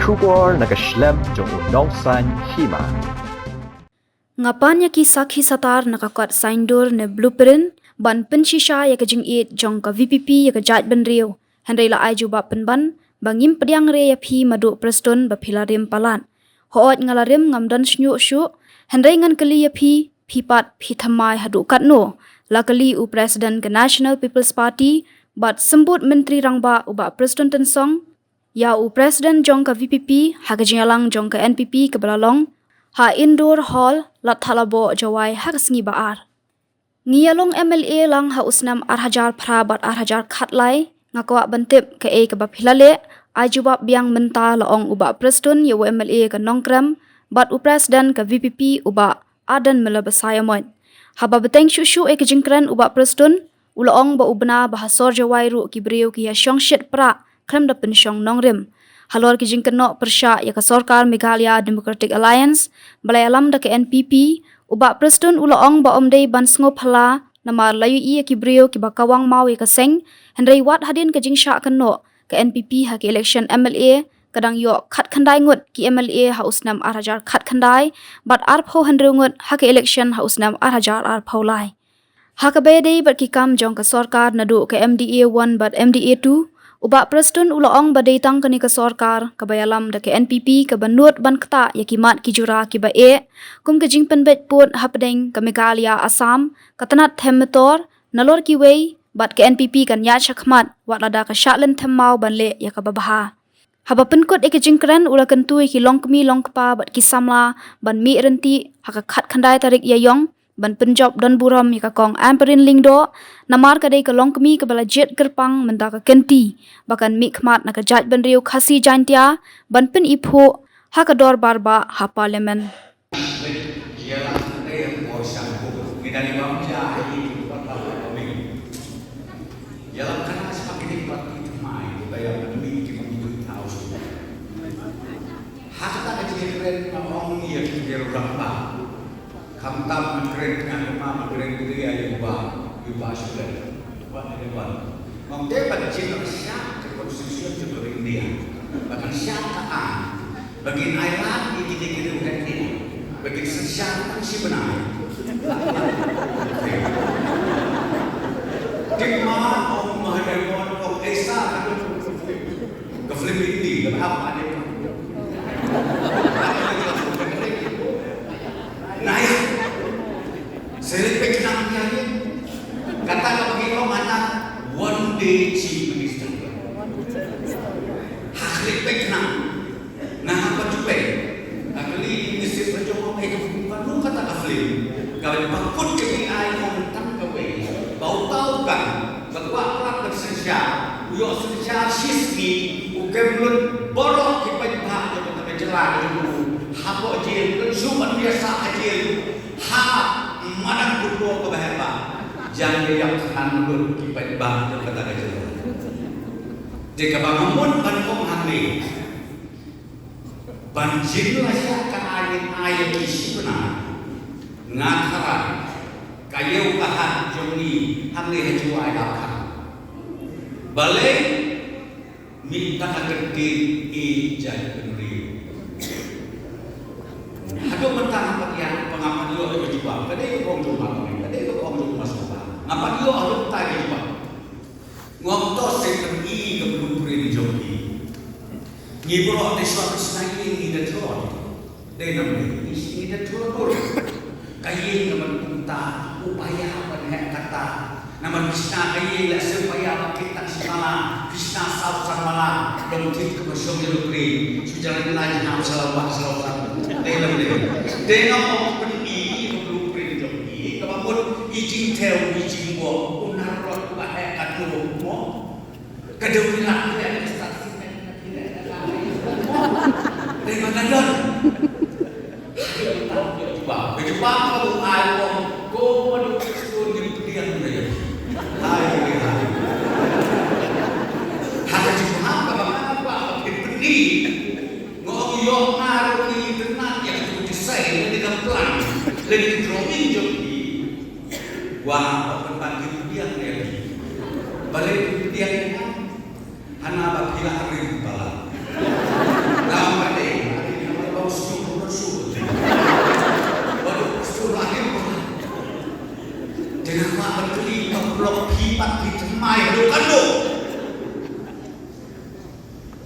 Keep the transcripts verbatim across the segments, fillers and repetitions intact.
Khubor na ka shlem jong u nongsan hima. Nga pan ïa ki sakhi satar na ka kot saindur ne blueprint ban pynshisha ïa ka jingïeit jong ka V P P ïa ka jaitbynriew. Hynrei la ai jubab pynban ba ngim pdiang re ïa phi Madu Prestone ba phi la rim palat. Hooid nga la rim, ngam don shñiuh shuh. Hynrei ngan kylli ïa phi, phi pat phi thymmai haduh katno? La kylli u President ka National People's Party bad Symbud Myntri Rangbah u Bah Prestone Tynsong ïa u President jong ka V P P ha ka jingïalang jong ka N P P kaba la long ha Indoor Hall, Ladthadlaboh, Jowai ha ka sngi Ba-ar. Ngi ïalong M L A lang ha u snem ar hajar phra bad ar hajar khatlai, nga kwah ban tip kaei kaba phi la leh. Ai jubab biang mynta, la ong u Bah Prestone ïa u M L A ka Nongkrem bad u President ka V P P u Bah Ardent Miller Basaiawmoit. Haba bteng shuh shuh ïa ka jingkren u Bah Prestone, u la ong ba u bna ba ha sor Jowai ruh ki briew ki ïa shong shit prah khlem da pynshong nongrim. Halor ki jingkynnoh pyrshah ïa ka sorkar Meghalaya Democratic Alliance ba la ïalam da ka N P P, u Bah Prestone u la ong ba ym dei ban sngewphylla namar la ïohi ïa ki briew kiba kawang maw ïa ka seng. Hynrei wat hadien ka jingshah kynnoh ka N P P ha ka election M L A, ka dang ïoh khatkhyndai ngut ki M L A ha u snem ar hajar khatkhyndai bad arphew hynriew ngut ha ka election ha u snem ar hajar arphew lai. Ha kaba ïadei bad ki kam jong ka sorkar naduh ka M D A one bad M D A two, u Bah Prestone u la ong ba dei tang kane ka sorkar kaba ïalam da ka N P P kaba nud ban ktah ïa ki mat ki jura kiba eh, kum ka jingpynbeit pud hapdeng ka Meghalaya Assam, ka tnat them metor, nalor kiwei, bad ka N P P kan ïaid shakhmat wat lada ka shah lynthem maw ban leh ïa kaba bha. Haba pynkut ïa ka jingkren, u la kyntu ïa ki longkmie longkpa bad ki samla ban mih ryntih ha ka khatkhyndai tarik Ïaïong ban pynjop donburom ïa ka Kong Ampareen Lyngdoh, namar ka dei ka longkmie kaba la jied kyrpang mynta ka kynti ba kan mihkhmat na ka jaitbynriew Khasi Jaintia ban pyniphuh ha ka dorbar bah ha Parliament. Ha kata ka jingkren nga ong ïa ki rangbah, khamtam nga kren, nga kynmaw nga kren ïa u Bah, ïa u Bah Shulet. Bah, ïa u Bah. Ngam dei ban jin ka shah ka constitution jong ka India. Ba kan shah ka aiñ. Ba kin ai lad ïa kine ki riew heh. Ba kin synshar tang shi bnai. Dei ma ong Mahadev ong Aisa ka film Hindi ka ba ap ade. Nai. Selek pek nang ïa ni. Kata ka bagi ong anak one day chief minister. Ha klik pek nang. Nga hap ban ju peit. Nga kylli i Mister Bajong, eh, ka pynpaw kata ka film. Ka ba kut ka B I ong tang kawei. Ba uta u kan ba kwah prap ban synshar, u ïoh synshar shi sngi, u kem lut baroh ki paidbah jong kata ka jylla ka jong u hapoh jel, u shu ban ïasah ha jel. Ha madan kutbok kaba heh bha. Jan ïa ïap khnang lut ki paidbah jong kata ka jylla. Te kaba nga mut ban ong hangne, ban jin la ïa ka aiñ aiñ ïa ki shi bnai. Nga tharai ka ïew ka hat jong ngi hangne ha Jowai ha ka. Balei mih tang ha ka ktien i jaitbynriew. Haduh mynta nga pat ïa, nga pat ïoh ïa ka jubab. Ka dei ka ong jong ma, ka dei ka ong jong ma Sohra. Nga pat ïoh haduh mynta ïa ka jubab. Ngam to seh pyni ka blueprint jong ki. Ngi baroh te shuwa phi shna ïing ngi da jrong. Dei namar ngi, ngi da jrong dur. Ka ïing namar kumta, u paia ban heh kata. Namar phi shna ka ïing leh shu paia ba kit tang shi mala, phi shna saw san mala, long tip kaba shong ïa lukri. Shu jalan lai jnam sha la wah sha la wah. Dei namar dei. Dei namar pyni ka blueprint jong ki. Kaba mut i jingthew, i jingwok, u narkot, u ba heh katno mo. Ka dei u ïa ka start. Dei ma ka don. Ba, ka jubab ka bu ai ong, ko ma dei Prestone ngin pdiang ïa ki. Hai, hai, hai. Ha ka jubab ka ba nga ba ngin pyni. Nga ong ïoh nga ruh ngi itynnad ïa ka jingkhuslai, lane ka plan, lane ka drawing jong ki. Wah, ong ban ban ngin pdiang ïa ki. Balei ngin pdiang ïa ki? Hana ba phi la rim palat. Nga ong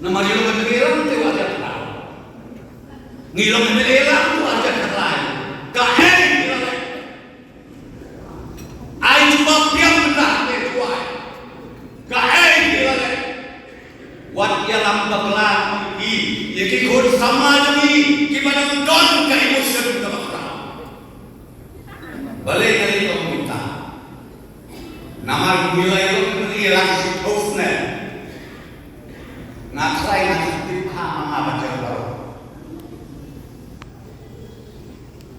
Namar ngi long MLA lang te wa jat ka. Ngi long MLA lang te wa jat ka. Kaei phi la leh? Ai jubab biang mynta te tuwai. Kaei phi la leh? Wat ïalam bakla ïa ki, ïa ki khun samla jong ngi kiba dang don ka emotion kaba khraw. Balei nga leh ong kumta? Namar ngi la ïoh ngi la sngewthuh ne. Nga tharai nga tip ha ma nga ba jong baroh.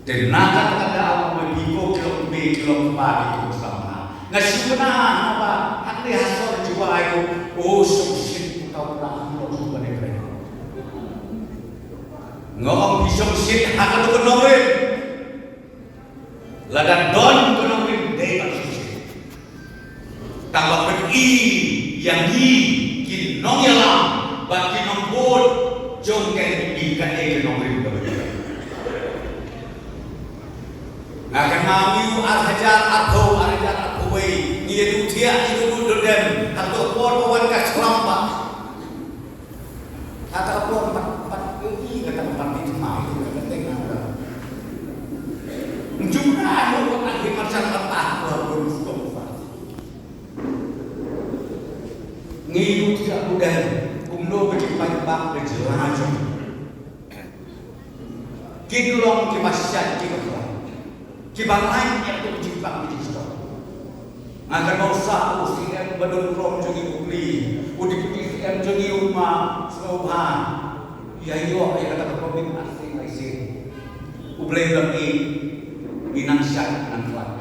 Te na kata ka daw ma phi ko ki long kmie ki long kpa ki khun samla. Nga shu kynmaw ha ba hangne ha sor jubab ai ko, o shongshit uta u Prah Hanglong shu ban ïa kren. Nga ong phi shongshit ha ka dei ka nongrim. Lada don ka nongrim dei ban shongshit. Tang ba pyni ïa ngi ki nongïalam bad ki nongbud jong ka NPP kaei ka nongrim kaba ngi. Nga kynmaw ngi u ar hajar arphew, ar hajar arphew wei ngi ïa duh thiah ïa duh duh dem ha ka por ba wan ka khlam ba. Kata ka por pat, pat, i, kata ka pat, i, thymmai, i, kata teng, kata. Jumlah, i, kata, i, macam kata, kata, kata. Ngi lut ïa u dang, kumno ba ki paidbah ka jylla jong. Ki long kiba shait kiba khraw. Kiba lait ïa ka jingpang ka jingstad. Nga kynmaw sa u CM ba don burom jong ngi u Blei, u Deputy CM jong ngi u ma Sngewbha. Ïa ïoh ïa kata ka Covid ar sien lai sien. U Blei u la ïeit, ngi nang shait nang khlaiñ.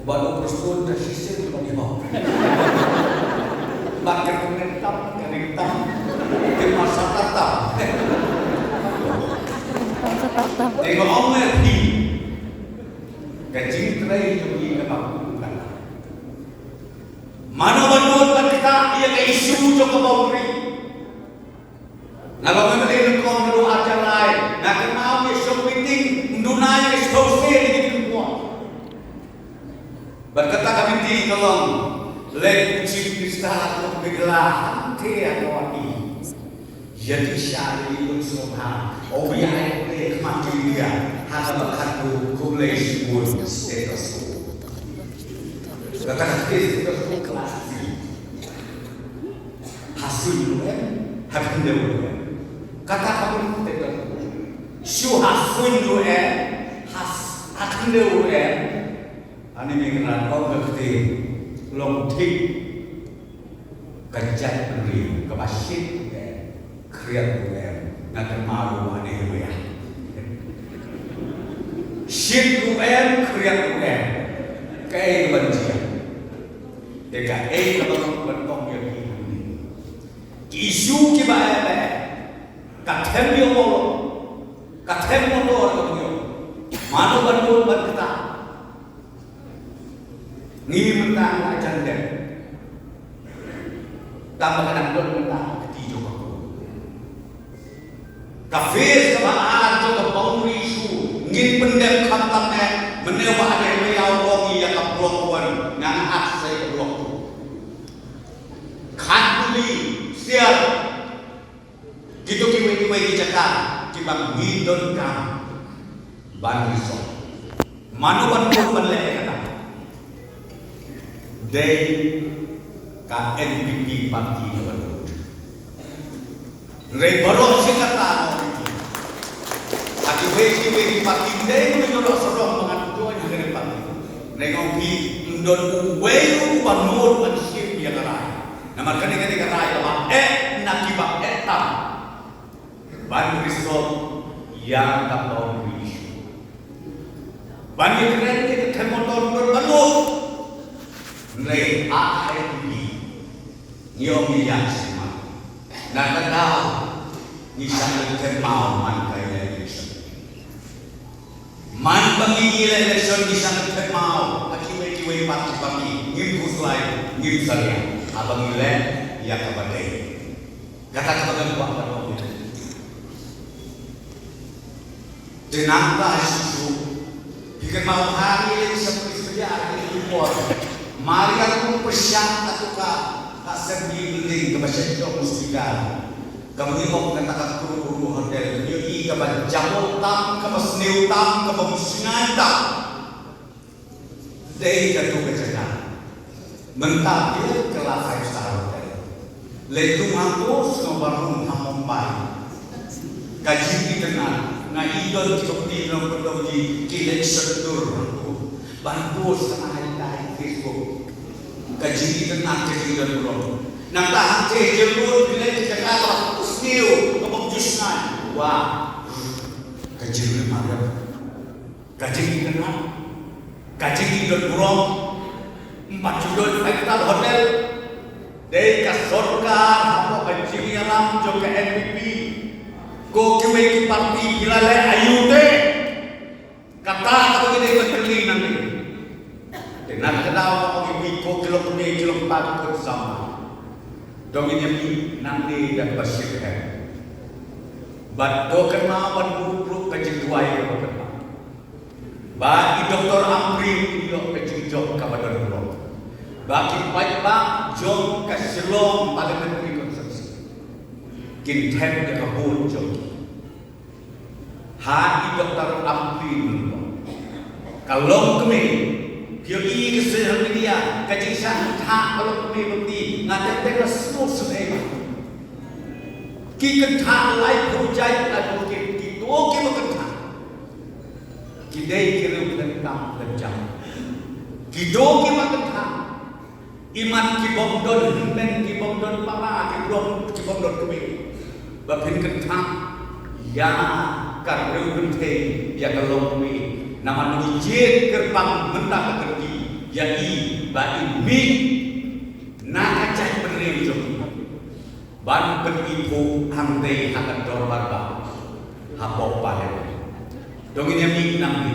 Bad u Prestone ka shisien ka bani ho. Bad ka kynmen tam, ka ring tam. Ka masa tam tam. Te nga ong ïa phi. Ka jingtrei jong ngi ka bang kum kata. Mano ban mut ban ktah ïa ka issue jong ka boundary. Nga long MLA nyngkong naduh arhajar lai, nga kynmaw ïa shong meeting, ym duna ïa ka shong sien ïa ki kynpuan. Bad kata ka meeting ka long, leit u Chief Minister ha ka Meghalaya, hangtei ha Guwahati. Ïa ki sha ïa ki bun sngewbha, U B I U A khmat ki India, ha kaba khatduh khublei shibun state of State. Kata ka state of State ka la sdang. Ha suiñ ruh em, ha khyndew ruh em. Kata ka mut te ka. Shu ha suiñ ruh em, ha s-, ha khyndew ruh em. Ani mi kynrad ong ka ktien long thik. Ka jait bynriew kaba shit ruh em, khriat ruh em. Nga kynmaw ruh ane ruh em. Shit ruh em, khriat ruh em. Kaei ban jia? Te kaei kaba nga kwah ban ong ïa phi hangne. Ki issue kiba eh, eh, ka them ïa u, ka them motor ka ïa. Mano ban don ban kata. Ngi mynta ngi la jan dem. Tang ba ka dang don mynta ka kti jong ka. Ka phase kaba ar jong ka boundary issue ngin pyndep khamtam eh, mynne ba ade ba ïa u ong ïa ka block one, nga nga ak sa ïa ka block two. Khanduli, Siar. Kito kiwei kiwei ki jaka kiba ngi donkam ban resolve. Mano ban pun ban leh kata. Dei ka NPP party na ban pun. Hynrei baroh shi katta nga ong ïa phi. Ha kiwei kiwei ki party dei ban ïoh sarong ba ngan join ha kane ka party. Hynrei nga ong ïa phi, ym don uwei ruh uba nud ban shim ïa ka rai. Namar kane kane ka rai kaba eh na kiba eh tam. Ban resolve ïa ka boundary issue. Ban ïakren ïa ka them motor ym don ba nud. Hynrei a I P P. Ngi ong ngi ïa sngewmat. Na ka daw ngi shah leit them maw man ka election. Man ba ngi ïa election ngi shah leit them maw ha kiwei kiwei pat ki party, ngim khuslai, ngim salia. Haba ngi leh ïa kaba dei. Kata kaba ngi kwah ban ong. Te nangta shisha phi kynmaw ha ïa sha phi sha ïa ki por. Mar ïa kum pyrshang atu ka, Assembly building kaba shet jong u speaker, kaba ngi ong kata ka Kuru Kuru Hotel, ngi ïohi kaba jabor tam, kaba sniew tam, kaba mynsngi tam. Dei katu ka jaka. Mynta phi leit ka la five star hotel. Leit tu ha ko sngewbha room ha Mumbai. Ka jingïatynnad, nga i don ki bapli nongpyndonkti ki leit shon dur hangto. Ban post ha ngi ha Facebook. Ka jingïatynnad, ka jingdon burom. Nangta hangtei jingdon phi leit ka jaka kaba sniew, kaba ju snai. Wah. Ka jingdon burom. Ka jingïatynnad, ka jingdon burom. Ym pat ju don five star hotel. Dei ka sorkar hapoh ka jingïalam jong ka N P P. Ko kiwei ki party ki la leh aïu te. Kata kaba ngi dei ban kylli nangne. Te na ka daw ba ong ïa phi ko ki longkmie ki longpa ki khun samla. To ngin ïa mih nangne da kaba shyrkhei. Bad to kynmaw ban buh ruh ka jingduwai kaba kynmaw. Ba i Doctor Ampareen un ïoh ka jingjop kaba don burom. Ba ki paidbah jong ka Shillong Parliamentary Constituency kin thep ïa ka vote jong ki. Ha i Doctor Ampareen Lyngdoh. Ka longkmie, phi ïohi ka social media, ka jingshah kynthah ka longkmie bymdi, nga tep tep la sngewsynei. Ki kynthah laiphew jait laiphew kit, kito kiba kynthah. Ki dei ki riew khyndai khyndai. Kito kiba kynthah. Imat ki bym don hynmen, ki bym don para, ki bym, ki bym don kmie. Ba phin kynthah ïa ka riew kynthei, ïa ka longkmie. Namar ngi jied kyrpang mynta ka kynti ïa i ba in mih na ka jaitbynriew jong i. Ban pyni phuh hangtei ha ka dorbar bah hapoh Parliament. To ngin ïa mih nangne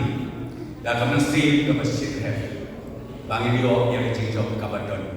da ka mynsiem kaba shyrkhei ba ngin ïoh ïa ka jingjop kaba don